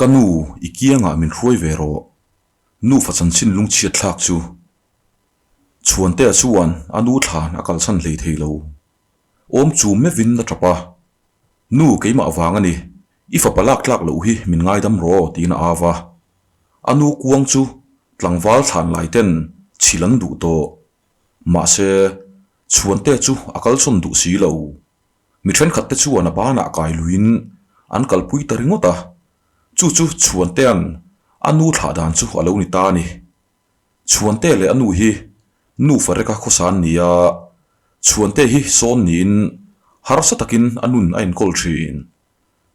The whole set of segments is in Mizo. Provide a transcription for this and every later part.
Ka nu, i kiangah min hruai ve rawh. Nufa chanchin lungchhiat thlak chu. Chhuantea chuan a nu thlan a kalsan hlei thei lo. Awm chu meuhin a tap a. Nu, keimah vang a ni. I fapa lak tlak loh hi min ngaidam rawh, tiin a au a. A nu kuang chu tlangval thlan lai ten chhil an duh tawh. Mahse, Chhuantea chu a kalsawn duh si lo. Mi thenkhat te chuan a banah kai luiin an kalpui ta ringawt a, chu chu Chhuantea'n a nu thlah dan chu a lo ni ta a ni. Chhuante leh a nu hi nu Fareka khawsa an ni a, Chhuante hi sawn niin harsa takin a nun a enkawl thin.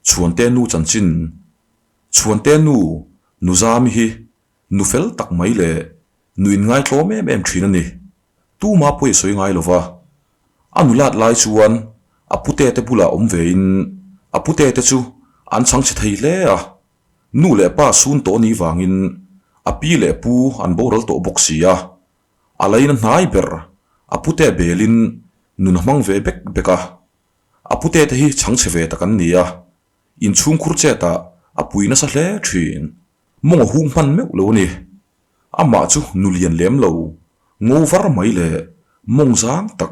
Chhuante nu chanchin Chhuante nu Nuzami hi Nu fel tak mai leh nu inngaitlawm em em thin a ni. Tuma pawi a sawi ngai lo va. A nulat lai chuan a pute te bulah awm vein a pute te chu an chhangchhe thei hle a. Nu leh pa sun tawh ni vangin a pi leh pu an boral tawh bawk si a. A lain a hnai ber a pute belin nun a hmang ve bek bek a. A pute te hi chhangchhe ve tak an ni a. Inchhungkhur chetah a pui nasa hle thin. Mawng a hung hman meuh lo a ni. Amah chu nu lian lem lo, ngo var mai leh mawng zang tak,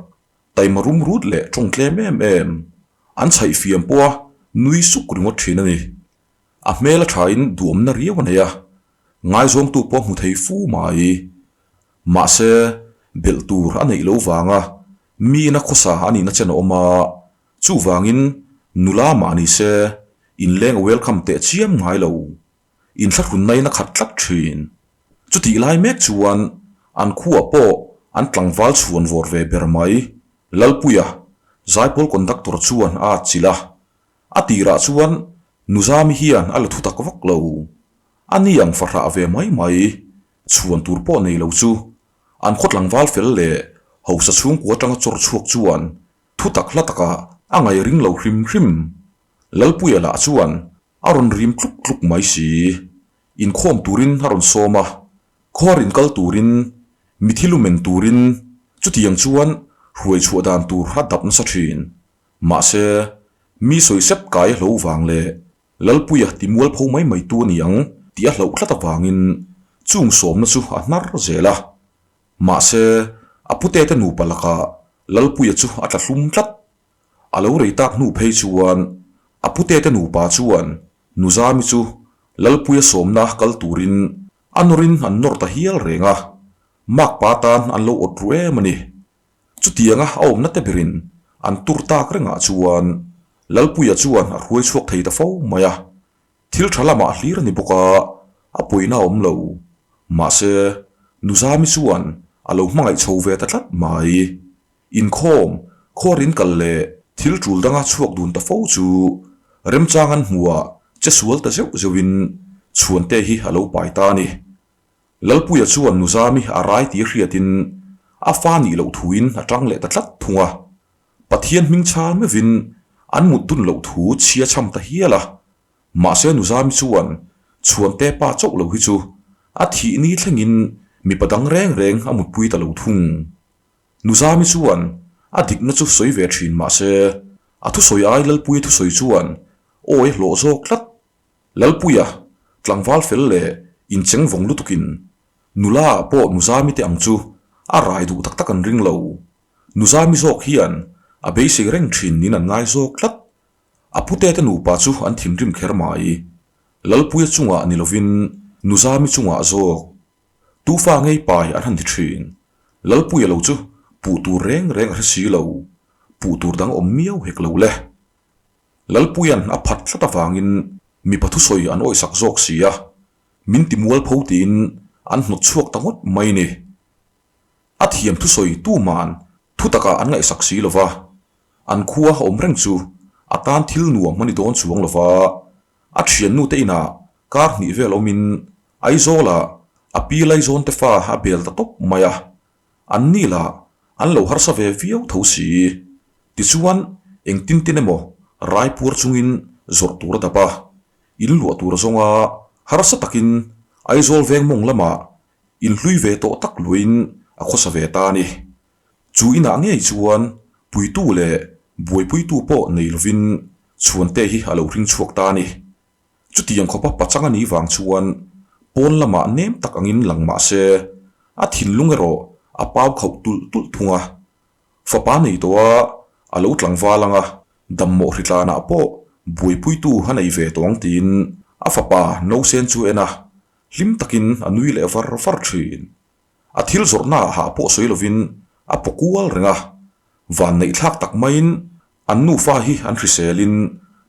taima rum rut leh tawng tlem em em, an chhaih fiam pawha nui suk ringawt thin a ni. A hmel a thain duamna riau a nei a, ngaizawngtu pawh hmu thei fu mai. Mahse, belh tur a neih lo vanga miin a khawsa a nihna chen a awm a, chuvangin nula mah ni se inleng a welcome teh chiam ngai lo. Inthlahrunnain a khat tlat thin. Chutih lai mek chuan an khuah pawh an tlangval chhuan vawr ve ber mai. Lalpuia, Zaipawl conductor chuan a atchilh a. A tirah chuan Nuzami hian a la thu tak vak lo. A ni ang fahrah ve mai mai, chhuan tur pawh nei lo chu an khaw tlangval fel leh hausa chhungkua atanga chawr chhuak chuan thu tak hla takah a ngaih ring lo hrim hrim. Lalpuia lah chuan A rawn rim tluk tluk mai si. Inkhawm turin a rawn sawm a, khuar inkal turin, mithi lumen turin, chutiang chuan hruai chhuah dan tur a dap nasa thin. Mahse, mi sawi sep kai a hlo vang leh Lalpuia ti mualpho mai mai tu a ni ang tih a hlauh tlat avangin chung sawmna chu a hnar zel a. Mahse, a putete nupa lakah Lalpuia chu a tla hlum tlat. A lo rei tak hnu phei chuan a putete nupa chuan Nuzami chu Lalpuia sawmna kal turin a nawrin an nawr ta hial reng a, makpa tan an lo awt ru em a ni. Chutianga a awmna te berin an tur tak rengah chuan Lalpuia chuan a hruai chhuak thei ta fo mai a, thil tha lamah hlir a ni bawk a, a pawina a awm lo. Mahse, Nuzami chuan a lo hmangaih chho ve ta tlat mai. Inkhawm, khuarin kal leh thil tul danga chhuak dun ta fo chu remchang an hmuhah che sual ta zeuh zeuhin Chhuante hi a lo pai ta a ni. Lalpuia chuan Nuzami a rai tih a hriatin a fa nih loh thuin a tang leh ta tlat thung a. Pathian hming chhal meuhin an mut dun loh thu chhia chham ta hial a. Mahse Nuzami chuan Chhuante pa chauh lo hi chu a thih ni thlengin mipa dang reng reng a mutpui ta lo thung. Nuzami chuan a dikna chu sawi ve thin mahse a thusawi ai Lalpuia thusawi chuan awi hlawh zawk tlat. Lalpuia, tlangval fel leh incheng vawng lutukin nula ah pawh Nuzami te ang chu a rai duh tak tak an ring lo. Nuzami zawk hian a beisei reng thin niin an ngai zawk tlat. A pute te nupa chu an thinrim kher mai. Lalpuia chungah ni lovin Nuzami chungah zawk. Tufa ngei pai an han ti thin. Lalpuia lo chu puh tur reng reng a hre si lo. Puh tur dang awm miau hek lo le. Lalpuia'n a phat tlat avangin mipa thusawi an awihsak zawk si a, min ti mualpho tiin an hnawt chhuak ta ngawt mai ni. A thiam thusawi tuma'n thu takah an ngaihsak si lo va, an khua awm reng chu a tan thil nuam a ni dawn chuang lo va, a thiannute inah kar hnih vel awmin Aizawlah a pi Laizawn te fa a bel ta tawp mai a, an ni lah an lo harsa ve viau tho si. Tichuan engtin tin emaw rai puar chungin zawrh tur a dap a, in luah tur zawnga harsa takin Aizawl veng mawng lamah inhlui ve tawh tak luahin a khawsa ve ta a ni. Chu inah ngei chuan puitu leh buaipuitu pawh nei lovin Chhuante hi a lo hring chhuak ta a ni. Chutiang khawpa pachang a nih vang chuan pawn lamah nem tak angin lang mah se, a thinlung erawh a pau khauh tulh tulh thung a. Fapa nei tawh a, a lo tlangval ang a, dammawh hritlanah pawh buaipuitu a nei ve tawh ang tiin a fapa Nosen chu en a, hlim takin a nui leh var var thin. A thil zawrhnaah hah pawh sawi lovin a paw kual reng a, vanneihthlak tak maiin an nufa hi an hriselin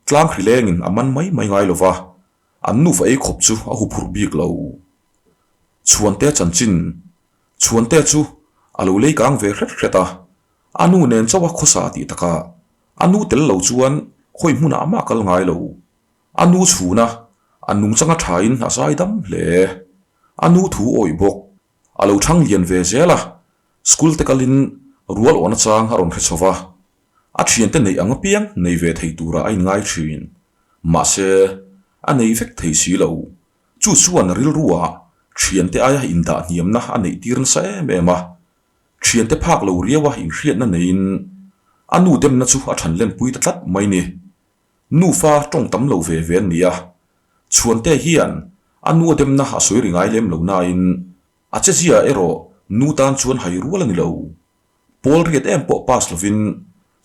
tlang hrilengin a man mai mai ngai lo va, an nufa ei khawp chu a huphurh bik lo. Chhuante chanchin Chhuante chu a lo lei kang ve hret hret a, a nu nen chauh a khawsa tih takah a nu tel lo chuan khawi hmunah mah kal ngai lo. A nu chhuna a nungchang a thain a zai dam hle. A nu thu awih bawk. A lo thang lian ve zel a, school te kalin rual awhna chang a rawn hre chho va. A thiante neih ang apiang nei ve thei turah a inngai thin. Mahse, a nei vek thei si lo. Chu chuan rilruah thiante aia indah hniamna a neih tir nasa em em a. Thiante phak lo riaua inhriatna neiin a nu demna chu a than lenpui ta tlat mai ni. Nufa tawng tam lo ve ve an ni a, Chhuante hian a nu a demna a sawi ri ngai lem lo nain a chezia erawh nu tan chuan hai rual a ni lo. Pawl riat em pawh pass lovin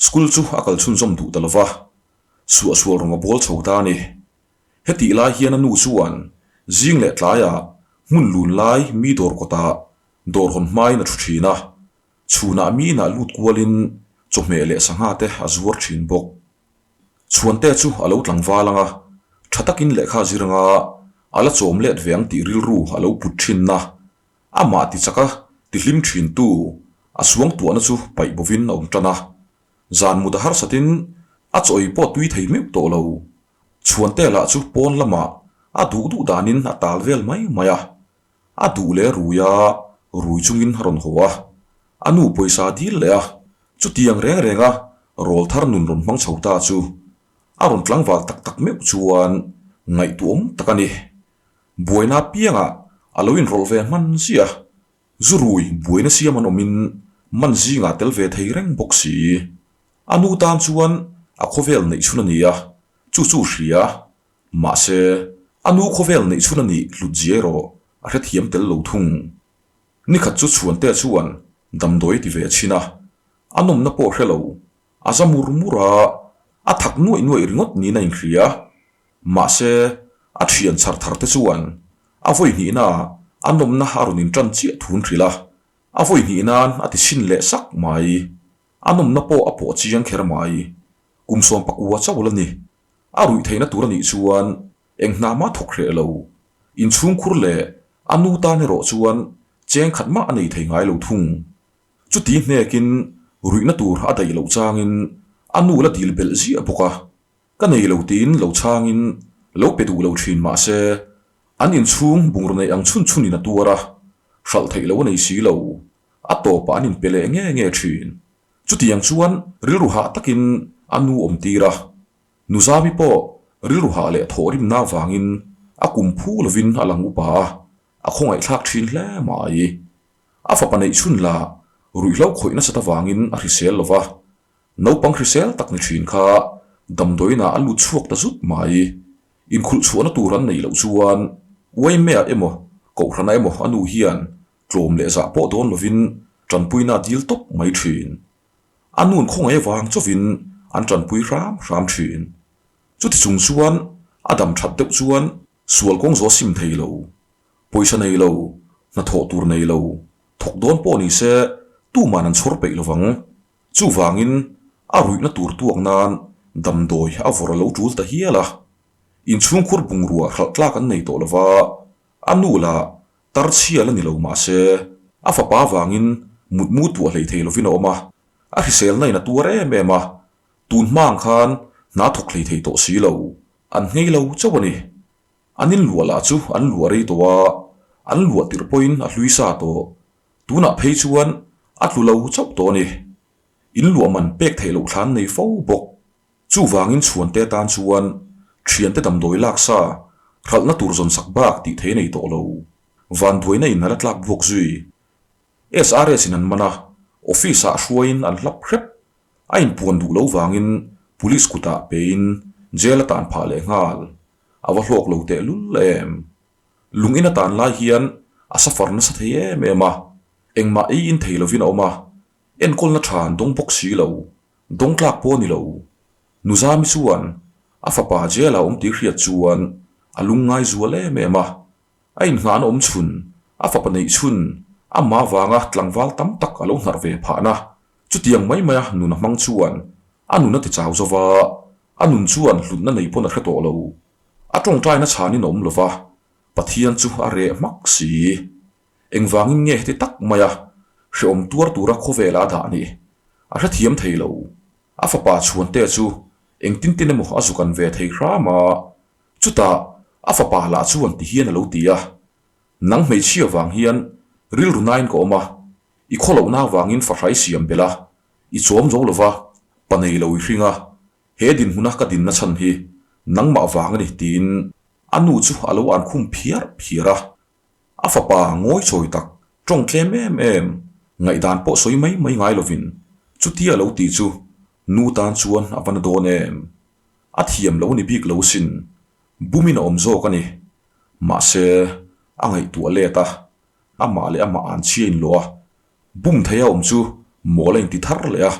school chu a kal chhunzawm duh ta lova, suahsual rawng a bawl chho ta a ni. Hetih lai hian a nu chuan zing leh tlaiah hmun lun lai mi dawr kawtah dawr hawn hmain a thu thin a, chhunah mi inah lut kualin chawhmeh leh sangha te a zuar thin bawk. Chhuante chu a lo tlangval ang a, tha takin lehkha a zir ang a, a la chawm let ve ang tih rilru a lo put thinna, amah ti chak a, ti hlim thintu, a suangtuahna chu paih bovin a awm tan a. Zan mut a harsatin a chaw ei pawh tui thei meuh tawh lo. Chhuante lah chu pawn lamah a duh duh danin a tal vel mai mai a. A duh leh rui a, rui chungin a rawn haw a. A nu pawisa dil leh a, chutiang reng reng a rawl thar nun rawn hmang chho ta chu a rawn tlangval tak tak meuh chuan ngaihtuahawm tak a ni. Buaina piangah a lo inrawlh ve hman ziah a, zu rui buaina siam an awmin man zingah tel ve thei reng bawk si. A nu tan chuan a khawvel neih chhun a ni a, chu chu hria Mahse, a nu khawvel neih chhun a nih hlut zia erawh a hrethiam tel lo thung. Nikhat chu Chhuante chuan damdawi ti ve chhin a, a nawmna pawh hre lo, a za mur mur a, a thak nuaih nuaih ringawt niin a inhria. Mahse, a thian chhar thar te chuan a vawi hnihna a nawmna a rawn intan chiah thun hrilh a, a vawi hnih nan a ti chhin leh sak mai. A nawmna pawh a pawh chiang kher mai. Kum 19 chauh la ni. A ruih theihna tur a nih chuan eng hna mah thawk hreh lo. Inchhungkhur leh a nu tan erawh chuan cheng khat mah a nei thei ngai lo thung. Chuti hnekin ruihna tur a daih loh changin a nu la dil belh ziah bawk a. Ka nei lo tiin lo changin lo pe duh lo thin mah se an inchhung bungraw neih ang chhun chhunin a tuar a, hralh theih lo a nei si lo. A tawpah an inpe leh nge nge thin. Chutiang chuan rilru hah takin a nu awm tir a, Nuzami pawh rilru hah leh thawhrimna avangin a kum phu lovin a lang upa a, a khawngaihthlak thin hle mai. A fapa neih chhun lah ruihhlo khawih nasat avangin a hrisel lo va, naupang hrisel tak ni thin kha damdawiinah a lut chhuak ta zut mai. Inkhulh chhuahna tur an neih loh chuan Uaimea emaw Kohhrana emaw a nu hian Tlawm leh zah pawh dawn lovin tanpuina dil tawp mai thin. A nun khawngaih avang chauhin an tanpui hram hram thin. Chuti chung chuan a dam that deuh chuan sual kawng zawh sim thei lo, pawisa nei lo, hnathawh tur nei lo, thawk dawn pawh ni se tuman an chhawr peih lovang. Chuvangin a ruihna tur tuak nan damdawi a vawrh a lo tul ta hial a. Inchhungkhur bungrua hralh tlak an nei tawh lova, a nu lah Tar chhial a ni lo mahse, a fapa avangin mutmu tuah hlei thei lovin a awm a, a hriselna in a tuar em em a, tun hma ang khan hna thawk hlei thei tawh si lo, an nghei lo chauh a ni. An inluah lah chu an luah rei tawh a, an luah tirh pawhin a hlui sa tawh, tunah phei chuan a tlu lo chauh tawh a ni. Inluah man pek theih loh thlan nei fo bawk. Chuvangin chhuante tan chuan thiante damdawi laksa hralhna tur zawn sak bak tih thei a nei tawh lo. Vanduaina in a la tlak buak zui. SRS in an man a, office ah hruaiin an hlap hrep. A inpuan duh lo vangin police kutah pein jail a tan phah leh nghal. a va hlawk lo tehlul em. Lung in a tan lai hian a suffer nasa thei em em a, engmah ei in thei lovin a awm a, enkawlna tha an dawng bawk si lo, dawng tlak pawh a ni lo. Nuzami chuan a fapa jail-a awm tih hriat chuan a lungngai zual em em a, a inngahna awm chhun, a fapa neih chhun, amah avanga tlangval tam tak a lo hnarh ve phahna, chutiang mai maia nun a hmang chuan a nun a ti chau zo va, a nun chuan hlutna nei pawn a hre tawh lo. A tawngtaina chhanin a awm lo va, Pathian chu a reh hmak si. Engvangin nge heti tak maia hrehawm tuar tura khawvela a dah ni? A hrethiam thei lo. A fapa chhuante chu engtin tin emaw a zukan ve thei hram a, chutah a fapa lah chuan ti hian a lo ti a, Nang hmeichhia vang hian rilru nain ka awm a, i khawlohna vangin fahrai siam belh a, i chawm zo lo va, pa nei lo i hring a, He dinhmuna ka dinna chhan hi nangmah vang a ni tiin a nu chu a lo an khum phiar phiar a. A fapa ngawi chawi tak, tawng tlem em em, ngaihdan pawh sawi mai mai ngai lovin chutia a lo tih chu nu tan chuan a va na dawn em. A thiam lo ni bik lo sin, bumin a awm zawk a ni. Mahse, a ngaihtuah let a, amah leh amah an chhia inlawh a, bum theia awm chu mawl a inti thar leh a.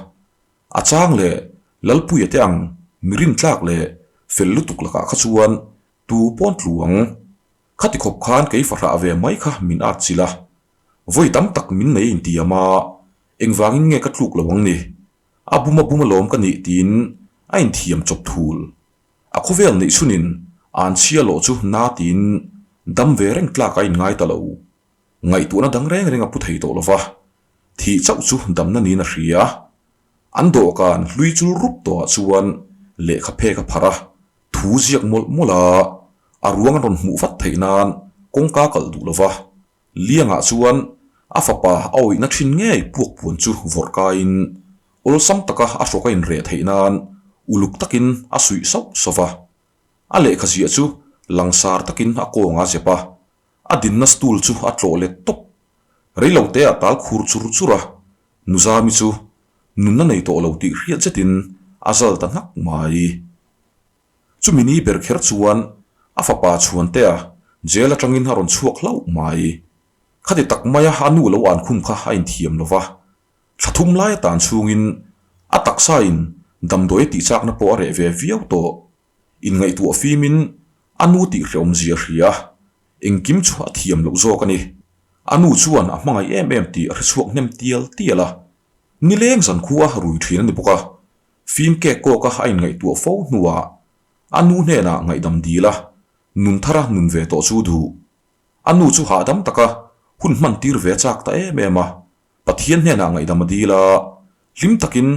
A chang leh Lalpuia te ang mi rintlak leh fel lutuk lakah kha chuan tu pawn tlu ang. Khati khawp khan kei fahrah ve mai kha min at chilh a. Vawi tam tak min nei intiam a, engvangin nge ka tluk lo ang ni? A bum a bum alawm ka nih tiin a inthiam chawp thul. A khawvel neih chhunin an chhia lawh chu na tiin dam ve reng tlak a inngai ta lo. Ngaihtuahna dang reng reng a pu thei tawh lo va, thih chauh chu damna niin a hria. An dawhkan hlui chul rup tawhah chuan lehkha phek a pharh a, thu ziak mawlh mawlh a, a ruang an rawn hmuh vat theih nan kawngka kalh duh lo va. Liangah chuan a fapa a awihna thin ngei puak puan chu vawrh kaiin awlsam taka a hrawk a inreh theih nan uluk takin a suih sauh sauh va. A lehkha ziah chu langsar takin a kawng a zep a, A dinna stool chu a tlawh let tawp. Reilote ah tal khur chur chur a, Nuzami chu nunna nei tawh lo tih hriat zetin a zal ta hnak mai. Chumi ni ber kher chuan a fapa Chhuantea jail atangin a rawn chhuak hlauh mai. Khati tak maia a nu lo an khum kha a inthiam lo va, thla thum lai a tan chhungin a taksa in damdawi a tihchakna pawh a reh ve viau tawh. Inngaihtuah fimin a nu tih hrehawmzia a hria a, engkim chu a thiam loh zawk a ni. A nu chuan a hmangaih em em tih a hrechhuak hnem tial tial a. Nileng zan khu a rui thin a ni bawk a, fim kek kawka a inngaihtuah fo hnuah a nu hnenah ngaihdam dil a, nun thara nun ve tawh chu duh. A nu chu hahdam taka hun hman tir ve chak ta em em a, Pathian hnenah ngaihdam a dil a, hlim takin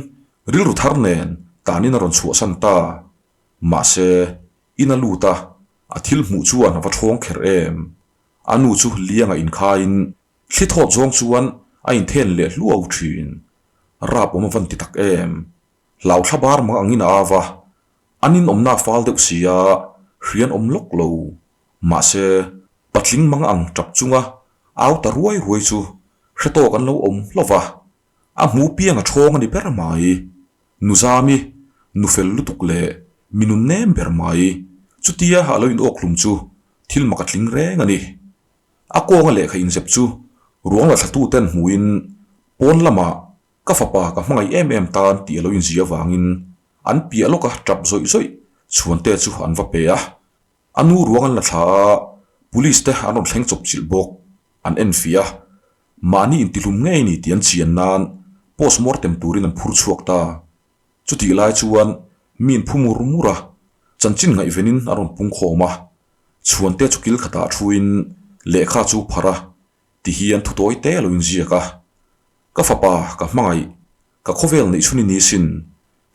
rilru thar nen tanin a rawn chhuahsan ta. Mahse, in a lut a, a thil hmuh chuan a va ṭhawng kher em. A nu chu lianga inkhaiin thli thawt zawng chuan a inthen leh hluau ṭhin. Rap awm a van ti tak em. Hlau thla bar mang angin a av a, an inawmna a fal deuh si a, hrian awm lawk lo. Mahse, patling mang ang ṭap chunga au ta ruai ruai chu hre tawk an lo awm hlauh va, a hmu piang a ṭhawng a ni ber mai. Nuzami, nu fel lutuk leh mi nun nem ber mai, chutia a lo inawk hlum chu thil mak a tling reng a ni. A kawnga lehkha inzep chu ruang la thlatuten hmuin pawn lamah ka fapa ka hmangaih em em tan tih a lo inzia avangin an piah lawka tap zawih zawih chhuante chu an va pe a. A nu ruang an la thla a, police te an rawn thleng chawp chilh bawk. An en fiah a, mahni intihlum ngei ni tih an chian nan post mortem turin an phur chhuak ta. Chutih lai chuan mi in phu mur mur a, chanchin ngaihvenin a rawn pung khawm a. Chhuante chu kil khatah thuin lehkha chu pharh a, tihian thu tawi te a lo inziak a. Ka fapa, ka hmangaih, ka khawvel neih chhun i ni sin,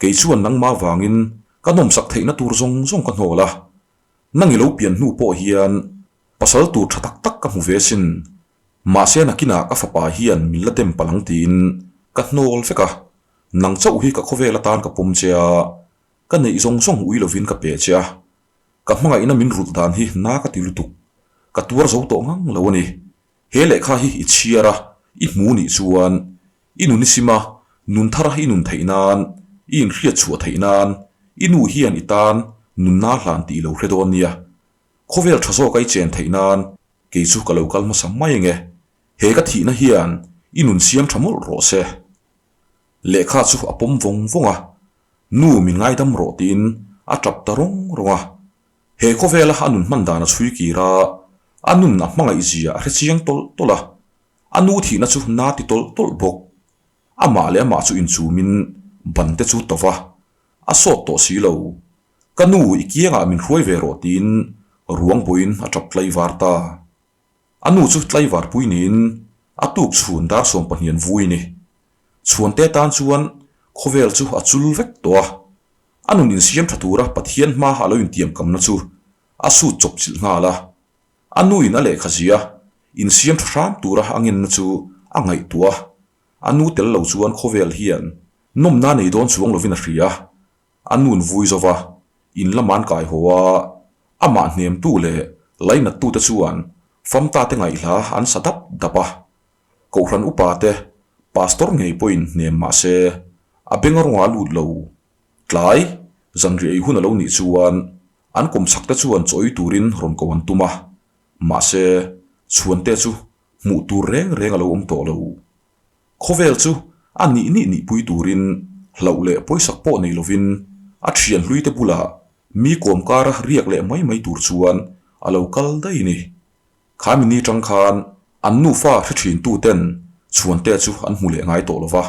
kei chuan nangmah vangin ka nawmsak theihna tur zawng zawng ka hnawl a, nang i lo pian hnu pawh hian pasal tur tha tak tak ka hmu ve sin, mahse nakinah ka fapa hian min la dem palh ang tiin ka hnawl vek a, nang chauh hi ka khawvel atan ka pawm che a, ka neih zawng zawng ui lovin ka pe che a, ka hmangaihna min rulh dan hi na ka ti lutuk, ka tuar zo tawh ngang lo a ni. He lehkha hi i chhiar a, i hmu nih chuan i nun i sim a, nun thar i nun theih nan, i inhriat chhuah theih nan, i nu hian i tan nunna hlan tih i lo hre dawn nia. Khawvel tha zawk a i chen theih nan kei chu ka lo kal hmasa mai ange. He ka thihna hian i nun siam tha mawlh rawh se. Lehkha chu a pawm vawng vawng a, Nu min ngaidam rawh tiin a tap ta rawng rawng a. He khawvela a nun hman dan a chhui kir a, a nun a hmangaih zia a hre chiang tawlh tawlh a. A nu thihna chu na ti tawlh tawlh bawk. Amah leh amah chu inchumin ban te chu to va, a sawt tawh si lo. Ka nu i kiangah min hruai ve rawh tiin ruang bawiin a tap tlaivar ta. A nu chu tlaivar pui niin a tuk chhun dar 12 an vui ni. Chhuante tan chuan khawvel chu a chul vek tawh a. A nun insiam tha tura Pathian hma a lo intiam kamna chu a sut chawp chilh nghal a. A nuin a lehkha zia insiam tha hram tura a ngenna chu a ngaihtuah a. A nu tel lo chuan khawvel hian nawmna nei dawn chuang lovin a hria. A nun vui zo va, in lama an kai haw a, amah hnemtu leh lainattute chuan famtate ngaihhla an sa dap dap a. Kohhran upate pastor ngei pawhin hnem mah se, a beng a rawngah a lut lo. Tlai, zanriah ei hun a lo nih chuan an kawmchhakte chuan chaw ei turin rawn ko an tum a, mahse, chhuante chu hmuh tur reng reng a lo awm tawh lo. Khawvel chu a nih nih nihpui turin hlauh leh pawisak pawh nei lovin a thian hluite bulah mi kawm kara riak leh mai mai tur chuan a lo kal daih ni. Kha mi ni tang khan an nufa hre thin tu ten Chhuante chu an hmu leh ngai tawh lova.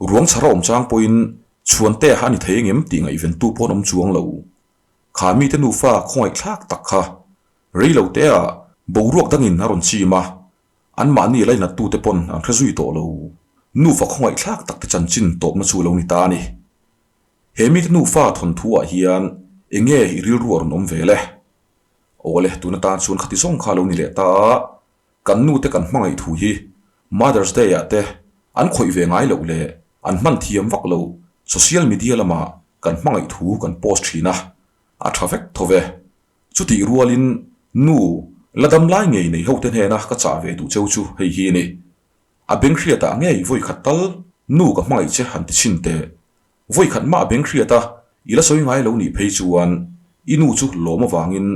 Ruang chhara awm chang pawhin Chhuante a ni thei engem tih ngaihventu pawh an awm chuang lo. Kha mite nufa khawngaihthlak tak kha rei lo te ah boruak dangin a rawn chim a, Anmahni lainattute pawn an hre zui tawh lo. Nufa khawngaihthlak tak te chanchin tawpna chu lo ni ta a ni. He mite nufa thawnthu ah hian enge i rilru a rawn awm ve le? Awle, tun atan chuan khati zawng kha a lo ni leh ta a, kan nute kan hmangaih thu hi Mother's Day ah te an khawih ve ngai loh leh an hman thiam vak lo social media lamah kan hmangaih thu kan post thin a, a tha vek tho ve. Chutih rualin nu la dam lai ngei nei hote hnena ka chah ve duh cheu chu hei hi a ni. A beng hriatah ngei vawi khat tal nu ka hmangaih che han ti chhin teh. Vawi khat mah a beng hriata i la sawi ngai lo nih phei chuan i nu chu lawm avangin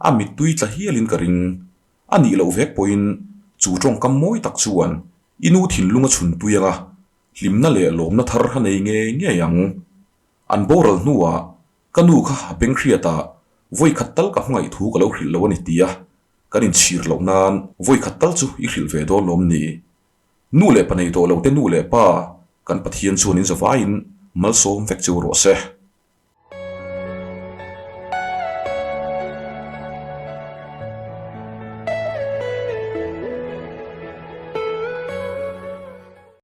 a mittui tla hialin ka ring. A nih loh vek pawhin chu tawngkam mawi tak chuan i nu thinlung a chhun tui anga hlimna leh lawmna thar a nei ngei ngei ang. An boral hnuah Ka nu kha a beng hriatah vawi khat tal ka hmangaih thu ka lo hrilh lo a ni tia kan inchhir loh nan vawi khat tal chu i hrilh ve dawn lawm ni? Nu leh pa nei tawh lo te nu leh pa kan Pathian chuan in zavaiin malsawm vek cheu rawh se.